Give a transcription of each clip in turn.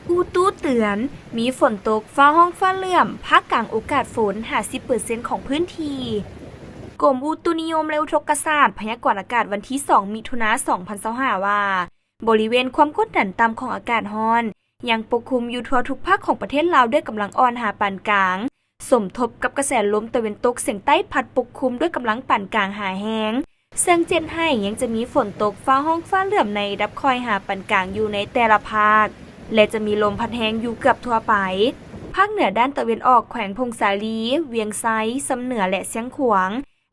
ອຸຕຸເຕືອນ, ມີຝົນຕົກ, ຟ້າຮ້ອງ, ຟ້າເຫຼື້ອມ, ພາກກາງໂອກາດຝົນ ຫ້າສິບເປີເຊັນຂອງພື້ນທີ່. ກົມອຸຕຸນິຍົມ ແລະ ອຸທົກກະສາດ ພະຍາກອນອາກາດວັນທີສອງ ມິຖຸນາ ສອງພັນຊາວຫ້າ ວ່າ ບໍລິເວນຄວາມກົດດັນຕ່ຳຂອງອາກາດຮ້ອນ ຍັງປົກຄຸມຢູ່ທົ່ວທຸກພາກຂອງປະເທດລາວດ້ວຍກຳລັງອ່ອນຫາປານກາງ, ສົມທົບກັບກະແສລົມຕາເວັນຕົກສຽງໃຕ້ພັດປົກຄຸມດ້ວຍກຳລັງປານກາງຫາແຮງ, ເຊິ່ງຈະເຮັດໃຫ້ຍັງຈະມີຝົນຕົກ, ຟ້າຮ້ອງ, ຟ້າເຫຼື້ອມໃນລະດັບຄ່ອຍຫາປານກາງຢູ່ໃນແຕ່ລະພາກ ແລະ ຈະມີລົມພັດແຮງຢູ່ເກືອບທົ່ວໄປ. ພາກເໜືອດ້ານຕາເວັນອອກ ແຂວງຜົ້ງສາລີ, ວຽງໄຊ, ຊຳເໜືອ ແລະ ຊຽງຂວາງ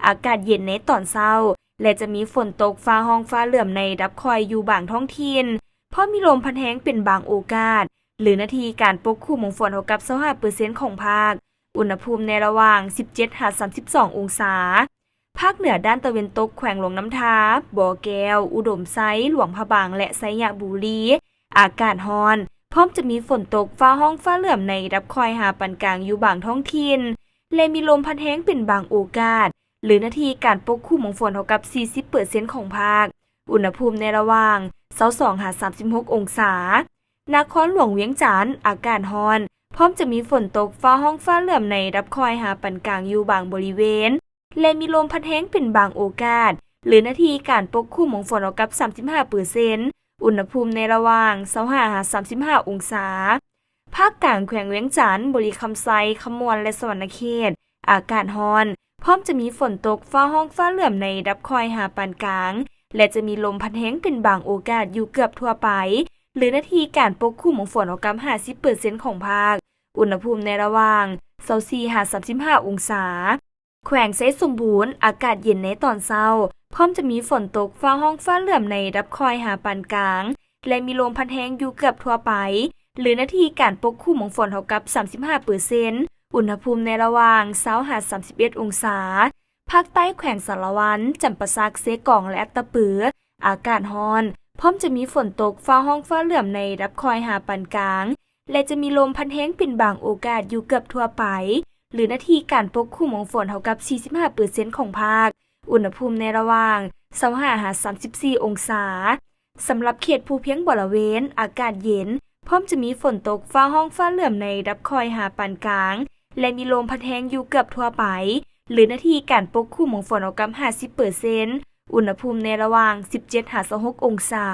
ອາກາດເຢັນໃນຕອນເຊົ້າ ແລະ ຈະມີຝົນຕົກ, ຟ້າຮ້ອງ, ຟ້າເຫຼື້ອມໃນລະດັບຄ່ອຍຢູ່ບາງທ້ອງຖິ່ນ, ພ້ອມມີລົມພັດແຮງເປັນບາງໂອກາດ ຫຼື ໜ້າທີ່ການປົກຄຸມຂອງຝົນເທົ່າກັບ ຊາວຫ້າເປີເຊັນຂອງພາກ. ອຸນຫະພູມໃນລະຫວ່າງ ສິບເຈັດ ຫາ ສາມສິບສອງ ອົງສາ. ພາກເໜືອດ້ານຕາເວັນຕົກ ແຂວງຫຼວງນ້ຳທາ, ບໍ່ແກ້ວ, ອຸດົມໄຊ, ຫຼວງພະບາງ ແລະ ໄຊຍະບູລີ ອາກາດຮ້ອນ, ພ້ອມຈະມີຝົນຕົກ, ຟ້າຮ້ອງ, ຟ້າເຫຼື້ອມໃນລະດັບຄ່ອຍຫາປານກາງຢູ່ບາງທ້ອງຖິ່ນ ແລະ ມີລົມພັດແຮງເປັນບາງໂອກາດ ຫຼື ໜ້າທີ່ການປົກຄຸມຂອງຝົນເທົ່າກັບ ສີ່ສິບເປີເຊັນຂອງພາກ. ອຸນຫະພູມໃນລະຫວ່າງ ຊາວສອງ ຫາ ສາມສິບຫົກ ອົງສາ. ນະຄອນຫຼວງວຽງຈັນ ອາກາດຮ້ອນ, ພ້ອມຈະມີຝົນຕົກ, ຟ້າຮ້ອງ, ຟ້າເຫຼື້ອມໃນລະດັບຄ່ອຍຫາປານກາງຢູ່ບາງບໍລິເວນ ແລະ ມີລົມພັດແຮງເປັນບາງໂອກາດ ຫຼື ໜ້າທີ່ການປົກຄຸມຂອງຝົນເທົ່າກັບ ສາມສິບຫ້າເປີເຊັນ. ອຸນຫະພູມໃນລະຫວ່າງ ຊາວຫ້າ ຫາ ສາມສິບຫ້າ ອົງສາ. ພາກກາງແຂວງວຽງຈັນ, ບໍລິຄຳໄຊ, ຄຳມ່ວນ ແລະ ສະຫວັນນະເຂດ ອາກາດຮ້ອນ, ພ້ອມຈະມີຝົນຕົກ, ຟ້າຮ້ອງ, ຟ້າເຫຼື້ອມໃນລະດັບຄ່ອຍຫາປານກາງ ແລະ ຈະມີລົມພັດແຮງເປັນບາງໂອກາດຢູ່ເກືອບທົ່ວໄປ ຫຼື ໜ້າທີ່ການປົກຄຸມຂອງຝົນເທົ່າກັບ ຫ້າສິບເປີເຊັນຂອງພາກ. ອຸນຫະພູມໃນລະຫວ່າງ ຊາວສີ່ ຫາ ສາມສິບຫ້າ ອົງສາ. ແຂວງໄຊສົມບູນ ອາກາດເຢັນໃນຕອນເຊົ້າ, ພ້ອມຈະມີຝົນຕົກ, ຟ້າຮ້ອງ, ຟ້າເຫຼື້ອມໃນລະດັບຄ່ອຍຫາປານກາງ ແລະ ມີລົມພັດແຮງຢູ່ເກືອບທົ່ວໄປ ຫຼື ໜ້າທີ່ການປົກຄຸມຂອງຝົນເທົ່າກັບ ສາມສິບຫ້າເປີເຊັນ. ອຸນຫະພູມໃນລະຫວ່າງ ຊາວ ຫາ ສາມສິບເອັດ ອົງສາ. ພາກໃຕ້ແຂວງສາລະວັນ, ຈຳປາສັກ, ເຊກອງ ແລະ ອັດຕະປື ອາກາດຮ້ອນ, ພ້ອມຈະມີຝົນຕົກ, ຟ້າຮ້ອງ, ຟ້າເຫຼື້ອມໃນລະດັບຄ່ອຍຫາປານກາງ ແລະ ຈະມີລົມພັດແຮງເປັນບາງໂອກາດຢູ່ເກືອບທົ່ວໄປ ຫຼື ໜ້າທີ່ການປົກຄຸມຂອງຝົນເທົ່າກັບ ສີ່ສິບຫ້າເປີເຊັນຂອງພາກ. ອຸນຫະພູມໃນລະຫວ່າງ ຊາວຫ້າ ຫາ ສາມສິບສີ່ ອົງສາ. ສຳລັບເຂດພູພຽງບໍລະເວນ ອາກາດເຢັນ, ພ້ອມຈະມີຝົນຕົກ, ຟ້າຮ້ອງ, ຟ້າເຫຼື້ອມໃນລະດັບຄ່ອຍຫາປານກາງ ແລະ ມີລົມພັດແຮງຢູ່ເກືອບທົ່ວໄປ ຫຼື ໜ້າທີ່ການປົກຄຸມຂອງຝົນເທົ່າກັບ ຫ້າສິບເປີເຊັນ. ອຸນຫະພູມໃນລະຫວ່າງ ສິບເຈັດ ຫາ ຊາວຫົກ ອົງສາ.